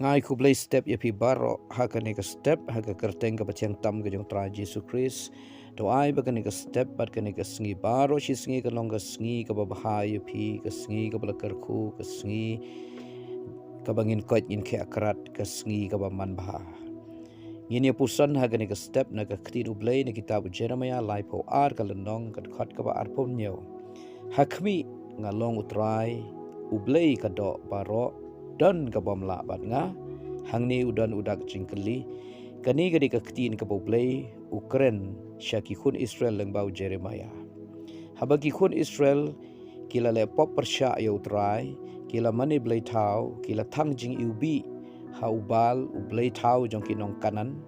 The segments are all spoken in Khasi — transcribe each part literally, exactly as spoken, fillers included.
Ai khublei step ïa phi baroh ha kane ka step, ha ka kyrteng kaba thiang tam ka jong Trai Jisu Khrist. To ai ba kane ka step bad kane ka sngi baroh shi sngi kan long ka sngi kaba bha ïa phi, ka sngi kaba la kyrkhu, ka sngi kaba ngin koit ngin khie akrat, ka sngi kaba man bha. Ngin ïa puson ha kane ka step na ka ktien U Blei na kitab u Jeremiah laiphew ar ka lynnong ka dkhot kaba arphew hynñiew. Ha khmih, nga long U Trai U Blei ka doh baroh, don ka bym lah bad nga. Hangne u don u dak jingkylli. Kane ka dei ka ktien kaba U Blei u kren sha ki khun Israel lyngba u Jeremiah. Haba ki khun Israel ki la leh pop pyrshah ïa U Trai, ki la mane blei thaw, ki la thang jingiwbih ha u Baal, u blei thaw jong ki nong Kanaan.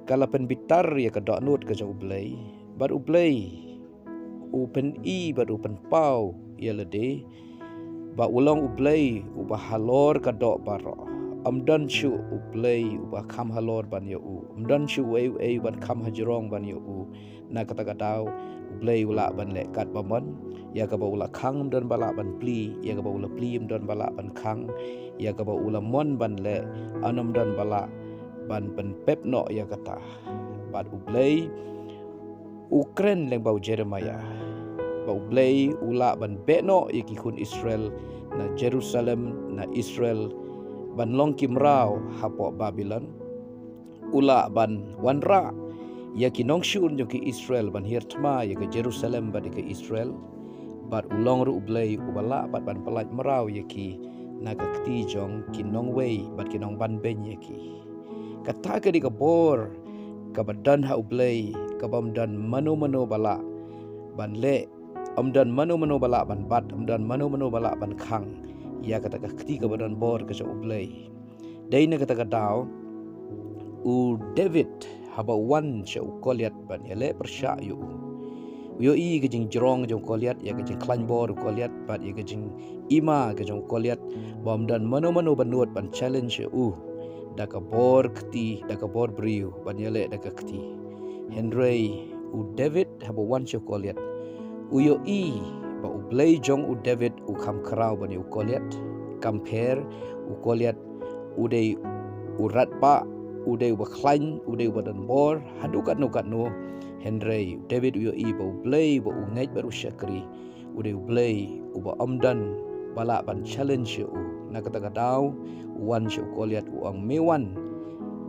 Ka la pynbitar ïa ka dohnud ka jong U Blei, bad U Blei u pyni bad u pynpaw ïa lade ba u long U Blei uba halor ka doh baroh. Ym don shuh U Blei uba kham halor ban ïa u. Ym don shuh uei uei uban kham hajrong ban ïa u. Na kata ka daw U Blei u lah ban leh kat ba mon. Ïa kaba u la khang ym don ba lah ban plie, ïa kaba u la plie ym don ba lah ban khang, ïa kaba u la mon ban leh, ym don ba lah ban pynpep noh ïa kata. Bad U Blei u kren lyngba u Jeremiah ba U Blei u lah ban beh noh ïa ki khun Israel na Jerusalem, na Israel, ban long ki mraw hapoh Babilon. U lah ban wanrah ïa ki nongshun jong ki Israel ban hiar thma ïa ka Jerusalem bad ïa ka Israel. Bad u long ruh U Blei uba lah bad ban pyllait mraw ïa ki na ka kti jong ki nongwei bad ki nongbanbeiñ ïa ki. Kata ka dei ka bor kaba don ha U Blei, kaba ym don mano mano ba lah ban leh, ym don mano mano ba lah ban bat, ym don mano mano ba lah ban khang ïa kata ka kti kaba don bor ka jong U Blei. Dei na kata ka daw u David haba wan sha u Goliath ban ïaleh pyrshah ïa u, u ïohi ka jingjrong jong u Goliath, ïa ka jingkhlaiñ bor u Goliath bad ïa ka jingima ka jong u Goliath, ba ym don mano mano ba nud ban challenge ïa u da ka bor kti, da ka bor briew ban ïaleh da ka kti. Hynrei u David haba wan sha u Goliath, u ïohi ba U Blei jong u David u kham khraw ban ïa u Goliath. Kam pher, u Goliath u dei u radbah, u dei uba khlaiñ, u dei uba don bor haduh katno katno. Hynrei u David u ïohi ba U Blei ba u ngeit bad u shakri, u dei U Blei uba ym don ba lah ban challenge ïa u. Na kata ka daw u wan sha u Goliath, u ong, me wan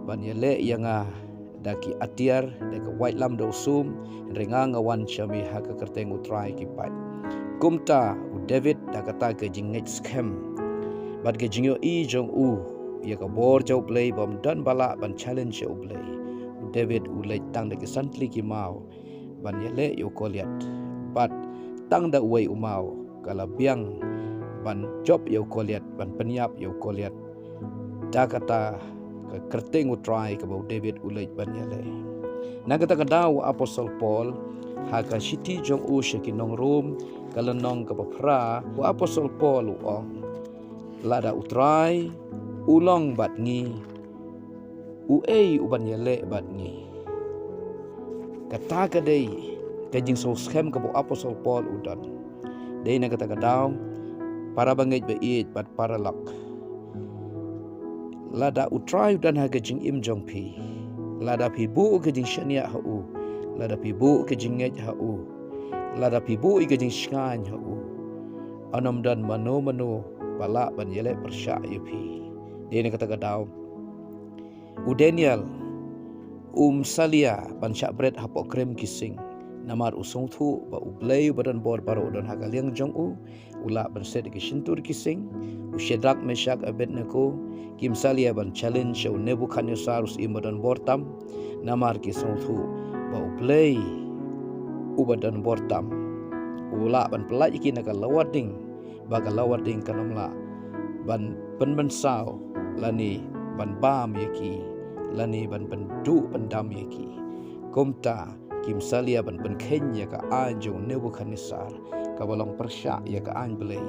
ban ïaleh ïa nga da ki atiar, da ka waitlam da u sum, hynrei nga, nga wan sha me ha ka kyrteng U Trai ki paid. Kumta u David, da kata ka jingngeit skhem bad ka jingïohi jong u ïa ka bor jong U Blei ba ym don ba lah ban challenge ïa U Blei, u David u leit tang da ki san tylli ki maw ban ïaleh ïa u Goliath. Bad tang da uwei u maw ka la biang ban jop ïa u Goliath, ban pynïap ïa u Goliath. Da kata ka kyrteng U Trai kaba u David u leit ban ïaleh. Na kata ka daw u apostol Paul, ha ka shithi jong u sha ki nong Rom, ka lynnong kaba phra, u apostol Paul u ong, lada U Trai u long bad ngi, uei uban ïaleh bad ngi? Kata ka dei ka jingsngewskhem kaba u apostol Paul u don. Dei na kata ka daw, para bangeit ba ïeit bad para lok, lada U Trai u don ha ka jingim jong phi, lada phi buh ka jingshaniah ha u, lada phi buh ka jingngeit ha u, lada phi buh ïa ka jingshngaiñ ha u, ym don mano mano ba lah ban ïaleh pyrshah ïa phi. Dei na kata ka daw u Daniel um salia ban shah bret hapoh krem ki sing, namar u sngewthuh ba U Blei uba don bor baroh u don ha ka liang jong u, u lah ban set ïa ki shyntur ki sing. U Shadrak, Meshak, Abednego kim salia ban challenge ïa u Nebukhadnessar u syiem ba don bor tam, namar ki sngewthuh ba U Blei uba don bor tam u lah ban pyllait ïa ki na ka lawar ding, ba ka lawar ding kan ym lah ban pynmynsaw lane ban bam ïa ki lane ban pynduh pyndam ïa ki. Kumta kim salia ban pynkheiñ ïa ka aiñ jong u Nebukhadnessar kaba long pyrshah ïa ka aiñ Blei.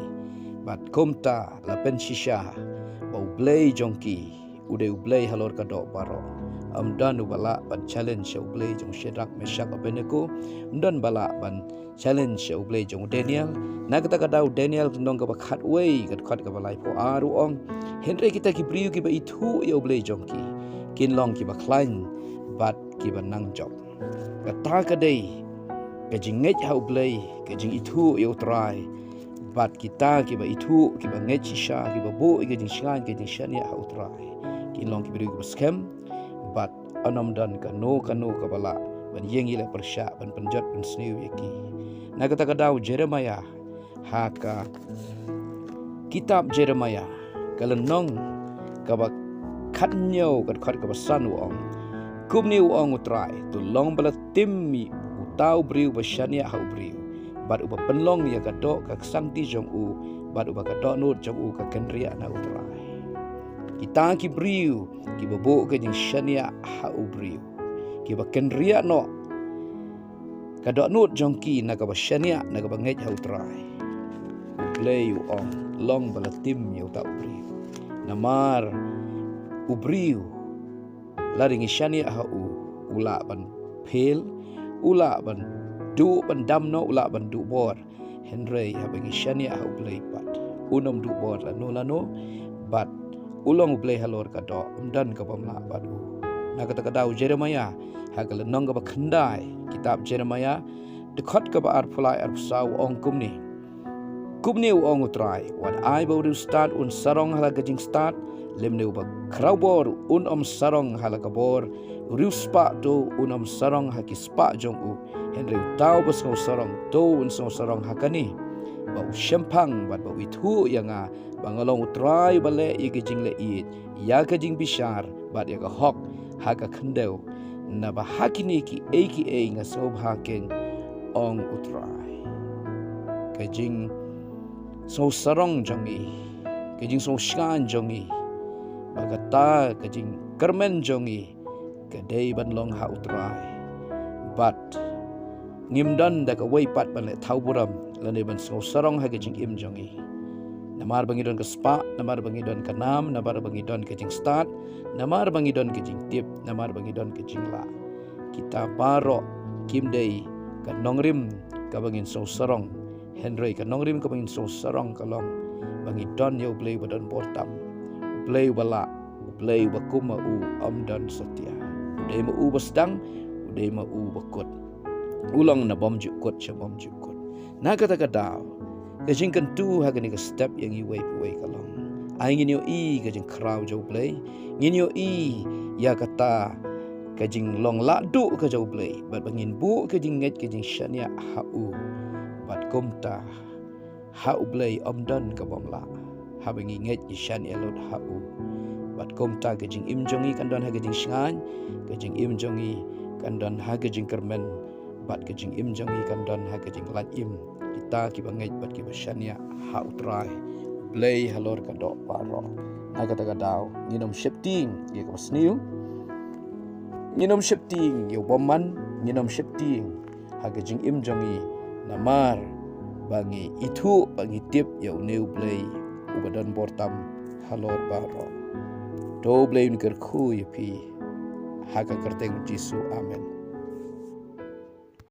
Bad kumta la pynshisha ba U Blei jong ki u dei U Blei halor ka doh baroh. Ym don uba lah ban challenge ïa u Blei jong Shadrach, Meshach, Abednego. Ym don ba lah ban challenge ïa u Blei jong u Daniel. Na kata ka daw u Daniel, lynnong kaba khatwei, ka dkhot kaba laiphew ar u ong: Hynrei kita ki briew kiba ithuh ïa u Blei jong ki, kin long kiba khlaiñ bad kiba nang jop. Kata ka dei ka jingngeit ha u Blei, ka jingithuh ïa u Trai. Bad kita kiba ithuh, kiba ngeit shisha, kiba buh ïa ka jingshngaiñ, ka jingshaniah ha u Trai, kin long ki briew kiba skhem. Bad yn ym don kano kano kaba lah ban ïeng ïaleh pyrshah, ban pynjot pynsniew ïa ki. Na kata ka daw Jeremiah, ha ka kitab Jeremiah, ka lynnong kaba khathynñiew, ka dkhot kaba san u ong: Kumne u ong u Trai: To long ba la tim uta u briew ba shaniah ha u briew, bad uba pynlong ïa ka doh ka ksangti jong u, bad uba ka dohnud jong u ka kynriah na u Trai. Kita ki briew kiba buh ka jingshaniah ha u briew, kiba kynriah noh ka dohnud jong ki na kaba shaniah, na kaba ngeit ha u Trai, u Blei u ong, long ba la tim ïa uta u briew. Namar u briew, lada ngi shaniah ha u, u lah ban phel, u lah ban duh ban dam noh, u lah ban duh bor. Hynrei haba ngi shaniah ha u Blei pat, un ym duh bor lano lano, bad u long u Blei halor ka doh, ym don kaba ym lah bad u. Na kata ka daw Jeremiah, ha ka lynnong kaba khyndai kitab Jeremiah, dkhot kaba arphew lai, arphew saw u ong kumne: Kumne u ong u Trai: Wat ai ba u riewstad un sarong ha la ka jingstad, lymne uba khrawbor un ym sarong ha la ka bor, u riewspah to un ym sarong ha ki spah jong u. Hynrei uta uba sngewsarong to un sngewsarong ha kane, ba u shemphang bad ba u ithuh ïa nga, ba nga long u Trai ba leh ïa ka jingleh ïeit, ïa ka jingbishar bad ïa ka hok ha ka khyndew. Naba ha kine kiei kiei nga sngewbha keiñ, ong u Trai. Ka jingsngewsarong jong ngi, ka jingsngewshngaiñ jong ngi, ba kata ka jingkyrmen jong ngi ka dei ban long ha u Trai. Bad ngim don da kawei pat ban leh thaw burom lane ban sngewsarong ha ka jingim jong ngi. Namar ba ngi don ka spah, namar ba ngi don ka nam, namar ba ngi don ka jingstad, namar ba ngi don ka jingtip, namar ba ngi don ka jinglah. Kita baroh kim dei ka nongrim kaba ngin sngewsarong. Hynrei ka nongrim kaba ngin sngewsarong ka long ba ngi don ïa u Blei ba don bor tam, u Blei ba lah, u Blei ba kum ma u ym don satia. U dei ma u ba sdang, u dei ma u ba kut. U long na bymjukut kut sha bymjukut kut. Na kata ka daw, ka jingkyntu ha kane ka step ïa ngi wei pa wei ka long, ai ngin ïohi ka jingkhraw jong u Blei, ngin ïohi ïa kata ka jinglong lahduh ka jong u Blei, bad ba ngin buh ka jingngeit ka jingshaniah ha u. Bad kumta ha u Blei ym don ka bym lah, haba ngi ngeit ngi shaniah lut ha u. Bad kumta ka jingim jong ngi kan don ha ka jingshngaiñ, ka jingim jong ngi kan don ha ka jingkyrmen, bad ka jingim jong ngi kan don ha ka jinglait im. Kita kiba ngeit bad kiba shaniah ha u Trai, u Blei halor ka doh baroh. Na kata ka daw ngin ym sheptieng ïa kaba sniew, ngin ym sheptieng ïa u bymman, ngin ym sheptieng ha ka jingim jong ngi, namar ba ngi ithuh, ba ngi tip ïa une u Blei uba don bor tam halor baroh. To u Blei un kyrkhu ïa phi, ha ka kyrteng Jisu, amen.